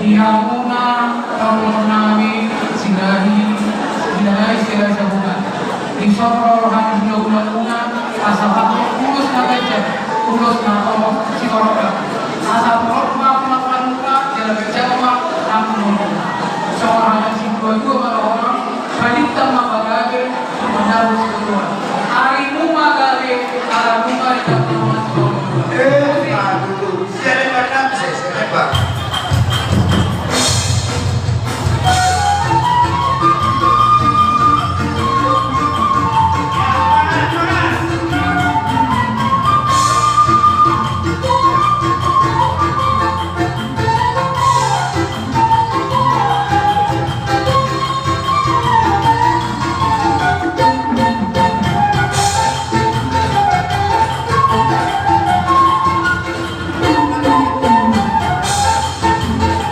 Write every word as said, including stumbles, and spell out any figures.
Di hamuna parboruonnami Silahi, Silahi, Silahi Sabungan. Dison ro hami hulahula muna asa hot ulos na ganjang, ulos na torop sitorop. Asa torop ma hulahulamuna jala ganjang ma hangoluanmuna. Songon hata ni situatua ma dohonon, balintang ma pagabe, mandabu